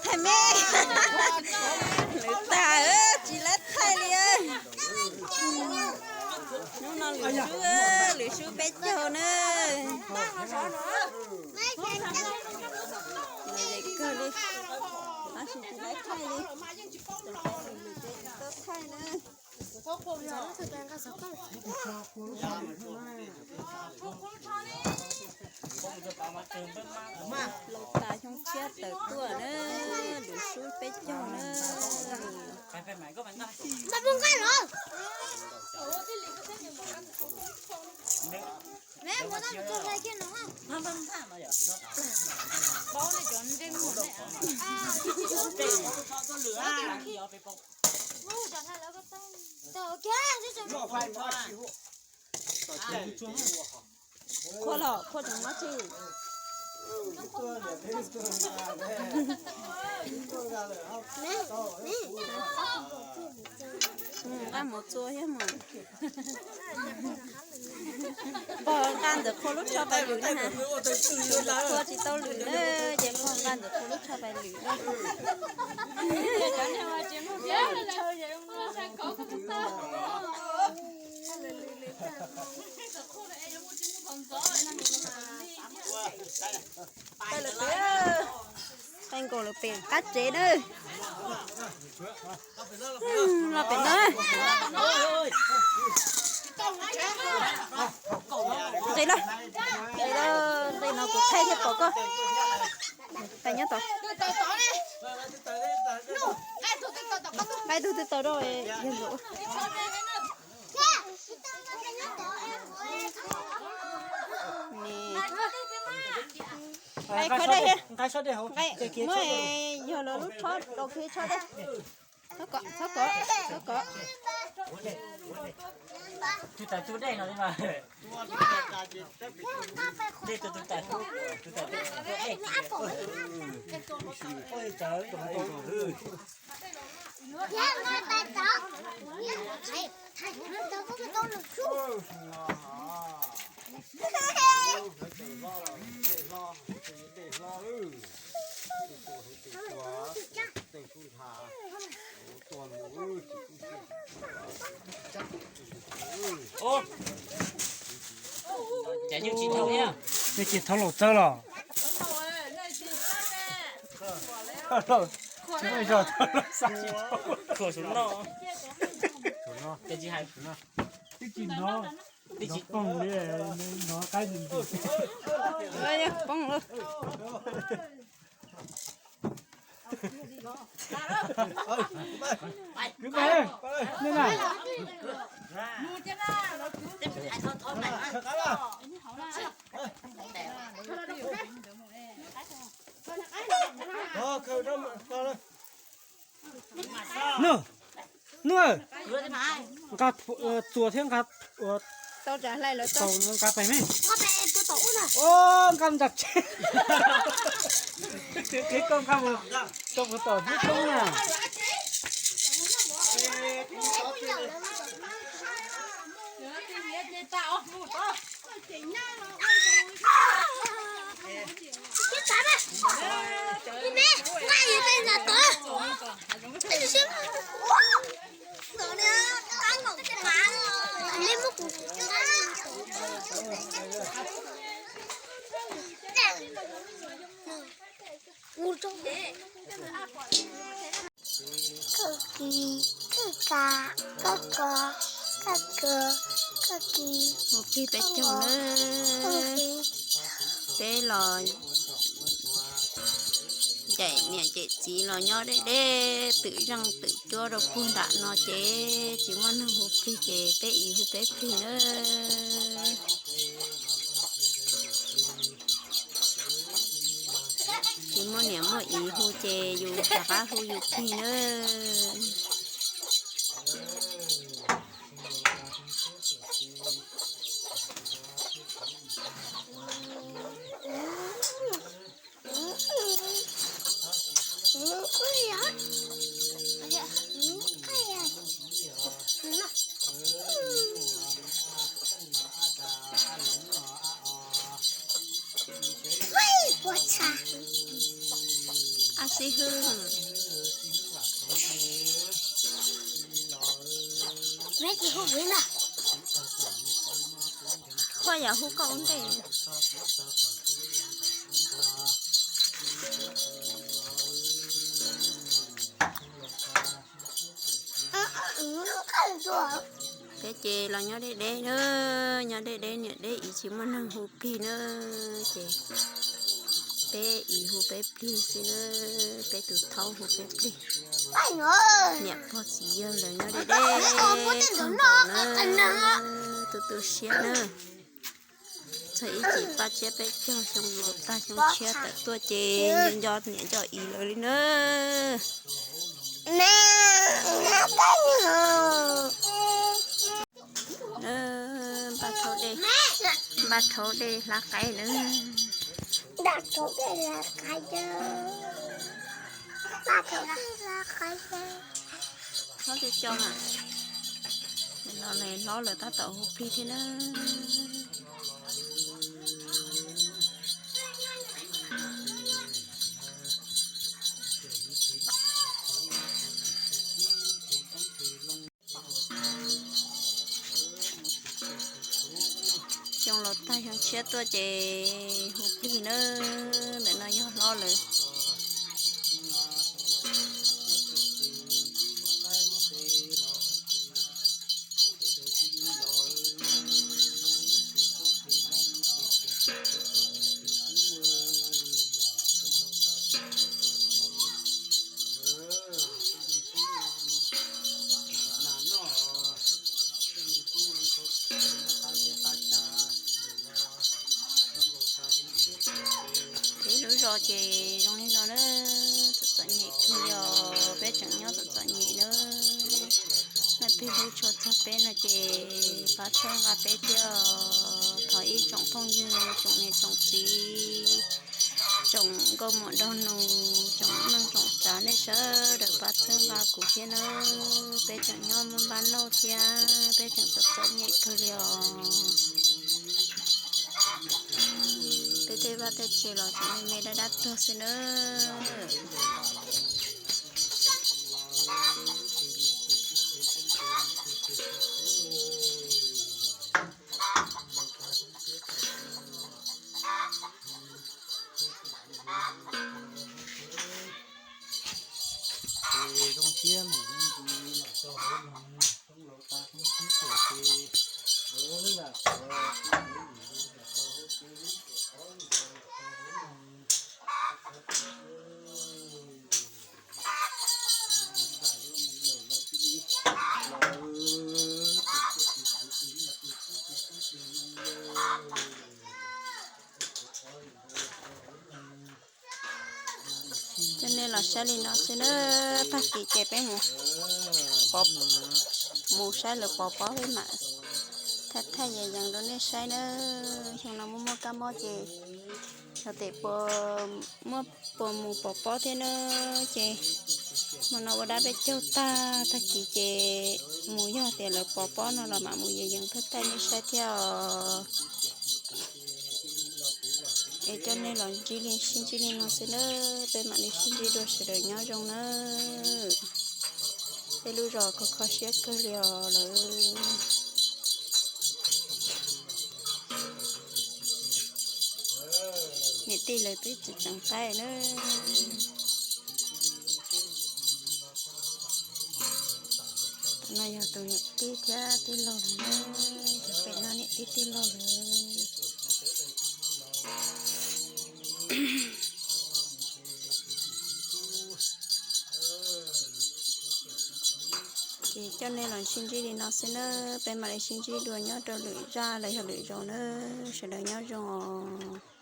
Thaij me, lwm tag, tsis laib thaij li. Hnub no lwm sub, lwm sub peb caug na. Kawg li, tab sis tsis laib thaij li. Tsis tau thaij na. Laus tas xyoo tshiab tawm tuaj na, lwm sub peb caug na. Qhua los qhua tseem mob tsi. Nqa mus txua thiab mas. Pog nqa ntawm qhua lub tsho pais lwm na. Tus qhua tsis tau lwm na, ces pog nqa ntawm qhua lub tsho pais lwm na. Thaij nkaus lawm pem qab tsev na. Los pem no. Nqis los, nqis los, nqis no kuv thaij thiaj pom koj. Pais nyob tod. Nqa ib tug twg tau rau yawg Ntsuag. Nqa sab dej, muab yawg lawv lub tshob rau khi tshob dej. Txhob kom, txhob kom, txhob kom. Tus tawm tus dej no mas. Dej tus tus tawm, tus tawm tus dej. Ua cas yeej tsis dhau thiab. Nej cia thauj laus txawb los. Tsis muaj zog thauj laus xav tsis dhau. Khuam saum no. Ces tsis hais. Twb tsis hnov, twb tsis poob li, hnov qaib ntws ntws. Poob lawm. Kwv Paj, nej na. Nub, nub, nqa txuas thiab nqa, tau nqa pem me. Nqa ntsas tsheb. Twb qhib koj nqa mus rau puag tom hnub poob na. Koj kis, koj ka, koj ko, koj ko, koj kis. Mus plig peb caug na. Peb los ncaim niam ncaim txiv los nyob deb deb twm zeej twm cuab rau puag nram no ces tsis muaj neeg hu plig ces peb ib hu peb plig na. Tsis muaj niam muaj txiv hu ces yus rov qab hu yus plig nawb. Ab Xib Hwb, koj yam hu koj ua ntej. Peb ces los nyob deb deb na, nyob deb deb niam deb txiv tsis muaj neeg hu plig na, ces peb txiv hu peb plig xwb na, peb tus thaub hu peb plig. Niam pog txiv yawg lawv nyob deb deb na, tu tu siab na. Txog ib txhis paj tsiab peb caug xyoo laus tag xyoo tshiab tawm tuaj ces nco nco niam nco txiv lawv li na. Npaj rhaub dej, npaj rhaub dej hlab qaib na. Hlob cov cov mas, no hlob lawv tab tom hu plig thiab na. Xyoo laus tag xyoo tshiab tuaj ces hu plig na, ntawm no yog hlob lawv. Peb lub zos ces zoo li no na, txom txom nyem kawg li os, peb tseem nyob txom txom nyem na. Leej twg hlub tshua txog peb no ces pab txhawb nqa peb thiab os. Thov ib tsoom phooj ywg, tsoom niam tsoom txiv, tsoom nkauj muam nraug nus, tsoom neej tsoom tsav, nej sawv daws pab txhawb nqa kuv thiab nawb. Peb tseem nyob muaj npab nauj thiab, peb tseem txom txom nyem kawg li os. Peb tej vaj tej tsev los tseem me me dab dab tuag xwb nawb. Ces zoo siab mus zoo ntsis los rau hauv noog, thoob laus tas thoob tsib tuam ces lawv lam tuav tib neeg los rau hauv tsev, lub tuam ob los rau hauv noog. Coj nej los saib li no xwb na, tag kis ces peb mus pov, mus saib lawv pov pob peb mam thaij thaij yees yees rau nej saib na. Xyoo no muaj muaj kab mob ces xyov tes puas muaj puas mus pov pob thiab na. Ces hmo no ua dab peb caug tag, tag kis ces mus, yog tias lawv pov pob no los mam mus yees yees thaij thaij nej saib thiab os. Es coj nej los ntsib li sib ntsib li no xwb na, peb mam li sib ntsib dua, sawv daws nyob zoo na. Peb lub zos kho kho siab kawg li os lawv. Niam tij lawv twb tsis tseem qaib na. Tus no yog tus niam tij thiab tij laug lawv na, tus pem no niam tij tij laug lawv. Ces coj nej los sib ntsib li no xwb na, peb mam li sib ntsib dua nyob rau lwm zaj los yog lwm zaus na, sawv daws nyob zoo os.